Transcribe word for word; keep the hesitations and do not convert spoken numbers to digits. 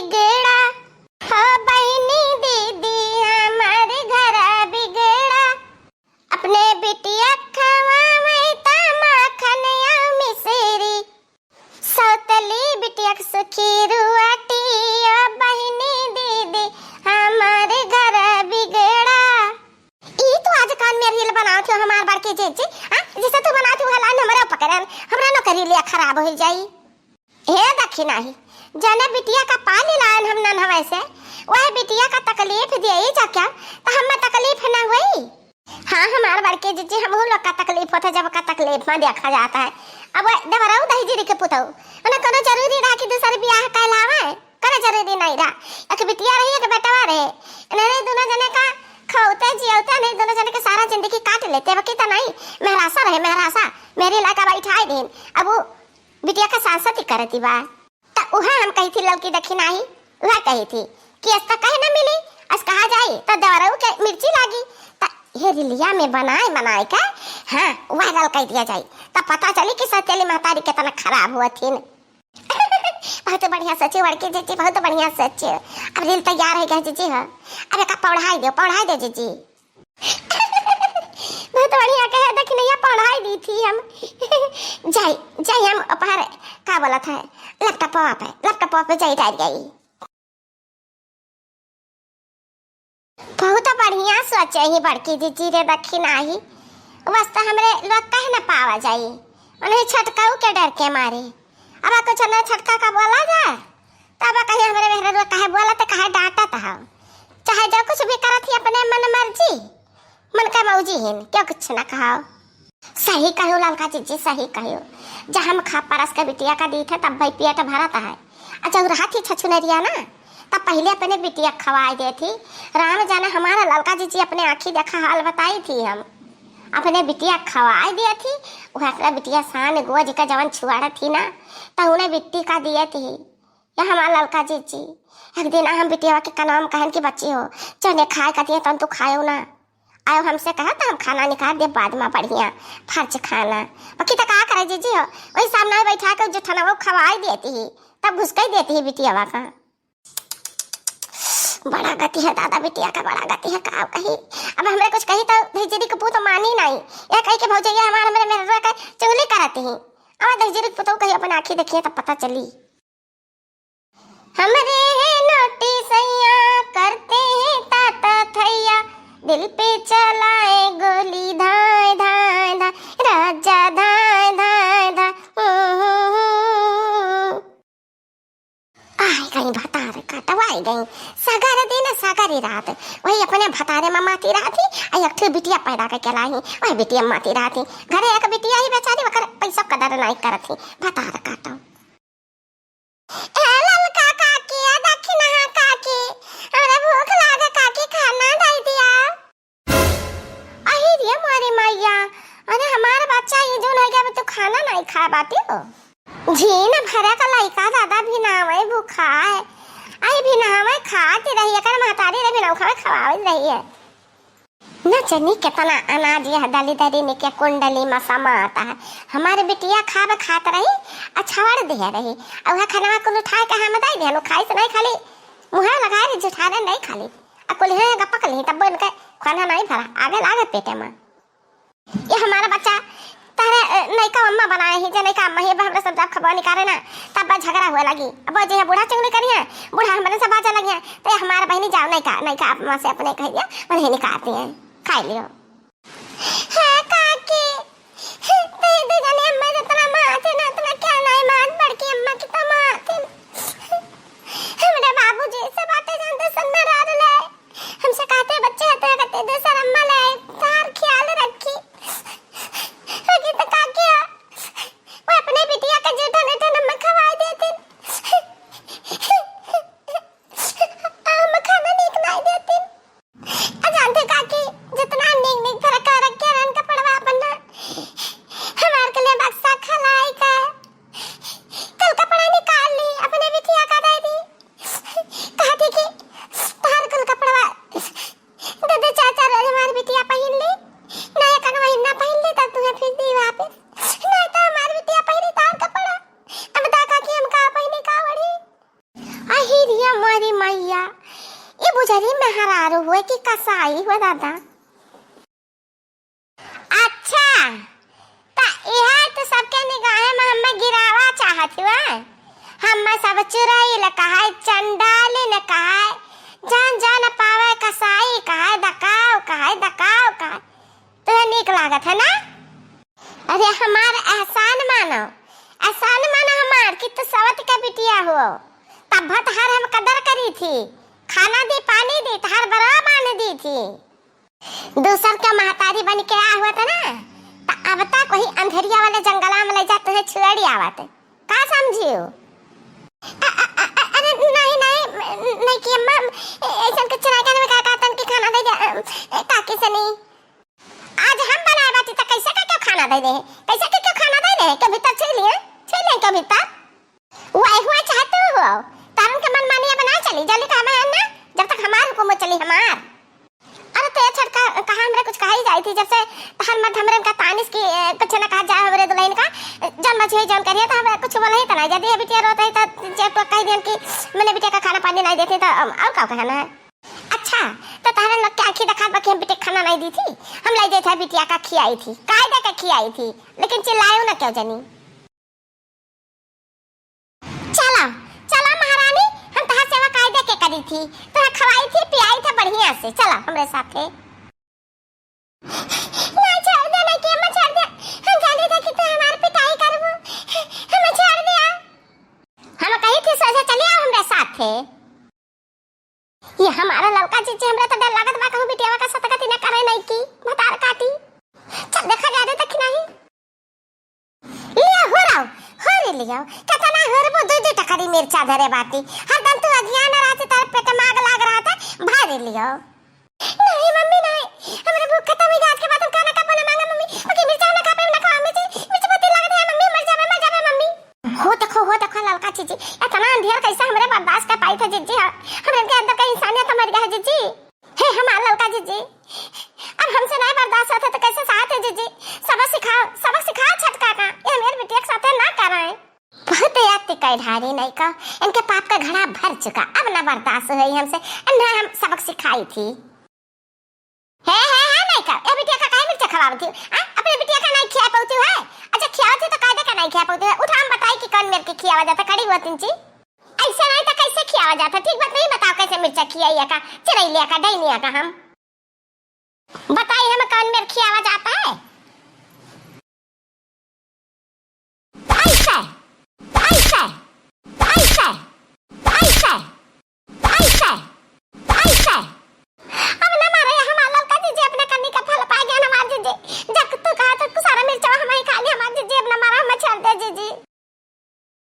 बिगड़ा, हो बहिनी दीदी हमार घर बिगड़ा। अपने बिटिया खवावै त माखन या मिश्री, सौतली बिटिया के सुखी रुआटी, ओ बहिनी दीदी हमार घर बिगड़ा। ई तू आज कौन मेर reel बनावत हो हमार बड़की जीजी, हाँ? जैसे तू बनावत हो, हलान हमरे पकड़न, हमरा नौकरी लिया खराब हो जाई। हे दखिनाही, जने बिटिया का पाली लायन हम नन्हवे से, वह बिटिया का तकलीफ दिए जा क्या, तो हमें तकलीफ ना हुई? हाँ, हमार बड़की जीजी, हमहू लोग का तकलीफ होता है, जब का तकलीफ में देखा जाता है। अब वह देवरऊ दहिजरी के पुतऊ, उन्हें कोनो जरूरी रहा कि दूसर बियाह कहलावे, कोनो जरूरी नहीं रहा। एक बिटिया रही, एक बेटवा रहे, इन्हें दोनों जने का खौते जियौते नहीं, दोनों जने के सारा जिंदगी काट लेते। अब की तो नहीं, मेहरासा रहे, मेहरासा, मेरी लाका बैठाई दिन। अब वो बिटिया का सांसत ही करती बा। त उहे हम कही थी ललकी दखिनाही, उहे कही थी कि अस त कहे न मिली, अस कहा जाई त देवरऊ के मिर्ची लागी। त ये रिलिया में बनाए बनाए के, हाँ, viral कर दिया जाई। त पता चली कि सौतेली महतारी कितना खराब हुआ थी। बहुत बढ़िया सोचे बड़की जीजी, बहुत बढ़िया सोचे। अब reel तैयार है गया जीजी, हाँ। अब एका पौढ़ाई दे, पौढ़ाई दे जीजी। बहुत बढ़िया कहे, दखिनैया पढ़ाई दी थी हम। जाई, जाई हम ऊपर, का बोलत है, laptopवा पे, laptopवा पे जाई डाल गई। बहुत बढ़िया सोचे ही बड़की जीजी रे दखिनाही। बस तो हमरे लोग कहे न पावा जाई, उन्हें छटकाऊ के डर के मारे। अब कुछ न छटका का बोला जाए, तब कहीं हमरे मेहररुआ काहे बोलत, काहे डांटत हौ? चाहे जो कुछ भी करत ही अपने मन मर्जी, मन का मौजी हिन, क्यों कुछ ना कहाओ? सही कहो ललका जीजी, सही कहो। जब हम खा परस के बिटिया का दीत है, तब भाई पेट भरत है। आ जब रहत ही छछुनरिया ना, तब पहले अपने बिटिया खवाए देत ही। राम जाने हमारा ललका जीजी अपने आँखी देखा हाल बताई थी हम। अपने बिटिया खवाए देत ही, वह अपना बिटिया सान गोज के जवन छुआड़त ही ना, तब उन्हें बिट्टी का दिए थी। या हमार ललका जीजी, एक दिन हम बिटियावा के कनवा में कहन कि बच्ची हो, जने खाए का दिए तन तू खाएउ ना। आयो हमसे कहा त हम खाना निकाल दे बाद में बढ़िया फर्ज खाना। बाकी त का करे जीजी हो, वही सामने बैठा के जुठनवा खवाई देती ही, तब घुसकई देती ही बिटियावा का। बड़ा गति है दादा, बिटिया का बड़ा गति है, का कही। अब हमरे कुछ कही तो भैजरी के पूत मानी नहीं। यह कही कि भौजैया हमार हमरे मेहररुआ का चुगली करती ही। अब भैजरी के पुतौ कही अपन आँखी देखिए तब पता चली। हमरे है नोटिसैया, करते हैं ताता थैया, दिल पे चलाए गोली धाए धाए धाए, राजा धाए धाए धाए। आय गई भतार काटवाई गई। सगर दिन सगरी रात वही अपने भतारे में माती रहती, आ एक ठो बिटिया पैदा करके लाई, वही बिटिया में माती रहती। घरे एक बिटिया ही बेचारी, ओकर पैसा कदर नहीं करती। भतार काटो। ए ललका काकी, ए दखिनहा काकी, हमरा भूख लागे काकी, खाना दे दिया। अही रे मोरी मैया, अरे हमार बच्चा ये जोन हो गया, अब तू खाना नहीं खाए बाटी हो। झीन भरा का लइका दादा भिनावे भूखा है, आई भिनावे खात रही, एकर महतारी रे भिनाव खावे खवावत रही है। न जानी कितना अनाज यह दलिदरिन के कुंडली में समात है। हमार बिटिया खाब खात रही, आ छवाड़ दिहे रही। आ उहे खनवा कुल उठाए के हम दे दिहन, उ खाइस नहीं खाली, मुँहे लगाए रही, जुठारे नहीं खाली। आ कुल हे गप्पा कली, तब इनके खाना नहीं भरा, आगे लागे पेटे में। ये हमारा बच्चा तहरे, अ, नयका अम्मा बनाए ही, जे नयका अम्मा ही, अब हमरा सब जब खबा निकाले ना, तब बस झगड़ा हुए लगी। अब जे है बूढ़ा चुगली करिए, बूढ़ा हमरे से बाजा लगिए, तो ये हमारा बहिनी जाओ नयका, नयका अम्मा से अपने कह दिया, उन्हें निकालती हैं, खाई लियो। हाँ काकी, दीदी जाने अम्मा जितना मारते ना, उतना क्या नहीं मार, बड़की अम्मा कितना मारते ना। हमरे बाबूजी से बातें जानते सुनना रात ले। हमसे कहते बच्चे हते कहते दूसर अम्मा ले, तार ख्याल रखी। अगे तो काकी, वो अपने बिटिया के जेठा नेठा नमक खवाए देते। हम खाना नीक नहीं देते। आ जानते काकी, जितना नीक दिया मोरी मैया, ई बुझरी मेहरारू हुए कि कसाई हुए दादा? अच्छा, त इहे त सबके निगाहे में हमें गिरावा चाहत हुआ। हमें सब चुड़ैल कहाय, चंडालिन कहाय, जान जान पावे कसाई कहाय, दकाव कहाय, दकाव कहाय। तुहे नीक लागत है ना? अरे हमार एहसान मानो, एहसान मानो हमार कि तू सवत के बिटिया हो। तब भत हर हम कदर करी थी, खाना दी, पानी दी, तहार बरवा बांध दी थी। दूसर के महतारी बन के आ हुआ था ना, त अब तक वही अंधेरिया वाले जंगला में ले जा तुहे छुएड़ी आवत। का समझियो? अ-, अ-, अ-, अ-, अरे नहीं, नहीं, नहीं कि अम्मा, ए-, ऐसन कुछ नहीं कहने में का कहतन कि खाना दे दे, अ, ए, काकी से नहीं। आज हम बनाए बाटी त कैसे का क्यों खाना दे दे? कैसे का क्यों खाना दे दे? के भीतर छुई लिए? छुई लिए के भीतर? वही हुआ चाहते हो? तारन के मनमानिया बनाए चली, जल्दी तो हमें है ना, जब तक हमार हुकुम चली हमार। अरे तो ये छटका कहा हमरे कुछ कहा ही जाई थी, जब से तहर मर्द हमरे का तानिस की, ए, कुछ ना कहा जाए हमरे दुल्हन का, जौन मछुए जौन करिए तो हमरे कुछ बोले ही तो नहीं, यदि ये बिटिया रोत है तो जे तो कह दियन कि मैंने बिटिया का खाना पानी नहीं देते तो, अम, और का कहना है? अच्छा, तो तहरे लोग के आँखी दिखा बा कि हम बिटिया खाना नहीं दी थी, हम लाई देते बिटिया का खियाई थी, कायदे का खियाई थी, लेकिन चिल्लायो ना क्यों जनी। चला, चला महारानी, हम तहार सेवा कायदे के करी थी, तोहे खवाई थी, पियाई था बढ़िया से। चला हमरे साथे। ना छोड़ दे, ना कि अम्मा छोड़ दे। हम जानी था कि तू हमार पिटाई करबू। हमें छोड़ दिया। हम कही थी सोझा चली आओ हमरे साथे। ये हमारा ललका जीजी, हमरा तो डर लागत बा कहूँ बिटियावा का सतगति न करे नहीं की भतार काटी। चल देखा जा दे तक नहीं। लिया हो रहा, हो रे लिया। कितना हो रे वो दो दो टकरी मिर्चा धरे बाटी। हरदम तू अज्ञान रहते, तारे पेट में आग लाग रहा था, भारी लिया। नहीं मम्मी नहीं, हमरे भूख खत्म हो जात के बाद हम खाना का बना मांगा मम्मी। ओके मिर्चा ना खा पाए, ना खा मम्मी जी। मिर्चा बहुत तेज लागत है मम्मी, मर जाबे, मर जाबे मम्मी। हो देखो, हो देखो ललका जीजी, इतना अंधेर कैसे हमरे बर्दाश्त कर पाई थे जीजी? हमरे के अंदर का इंसानियत मर गया है जीजी। हे हमार ललका जीजी, अब हमसे नहीं बर्दाश्त होते तो कैसे सहते जीजी? सबक सिखाओ, सबक सिखाओ छटका का, ये हमारे बिटिया के साथे ना कराएं। बहुत याद ती कई ढारी नहीं का, इनके पाप का घड़ा भर चुका, अब ना बर्दाश्त हुई हमसे, ना हम सबक सिखाई थी। हे, हे, हे, नहीं का, ए बिटिया का काहे मिर्चा खवावत थी? आ, अपने बिटिया का नहीं खिया पावती है? अच्छा, खिया थी तो कायदे का नहीं खिया पावती है? उठा, हम बताई कि कौन मेर के खियावा जाता, खड़ी हुआ तीन ची। ऐसे नहीं तो कैसे खियावा जाता? ठीक बात नहीं बताओ, कैसे मिर्चा खियाइया का, चिरैलिया का, डैनिया का हम? बताई हम कौन मेर खियावा जाता?